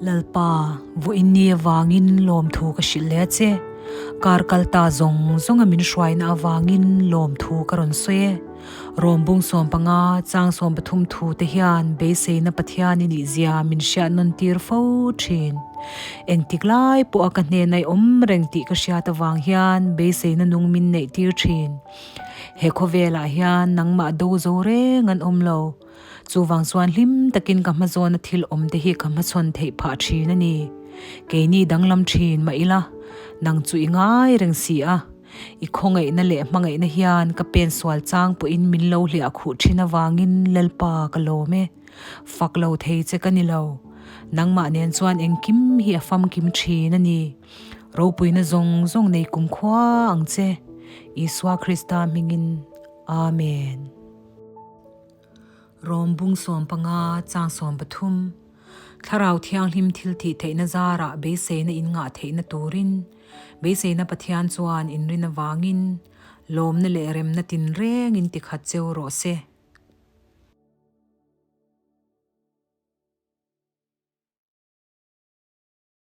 Lalpa, vawiin ni avangin lawmthu ka hrilh leh a che. Kar kal ta zawng zawnga min hruaina avangin lawmthu ka rawn sawi e. Rawmbung 15, chang 13 thu te hian beiseina Pathian i nih zia min hriat nawn tir fo thin. Engtik lai pawha ka hnena i awm reng tih ka hriat avang hian beiseina nung min neih tir thin. He khawvelah hian nangmah do zo reng an awm lo. Chuvang chuan hlim takin ka hmazawna thil awm te hi ka hmachhawn theih phah thin a ni. Keini danglam thin mah ila, nang chu i ngai reng si a. I khawngaihna leh hmangaihna hian ka pen sual chang pawhin min lo hliah khuh thin avangin Lalpa ka lawm e. Fak lo thei che ka ni lo. Nangmah nen chuan engkim hi a famkim thin a ni. Ropuina zawng zawng nei kumkhua ang che. Isua Krista hmingin. Amen. Rom bung 15 chang 13, Thlarau Thianghlim thil tih theihna zarah beiseina in ngah theihna turin, beiseina Pathian chuan inrin avangin lawmna leh remna tinreng in tikhat cheu rawh se.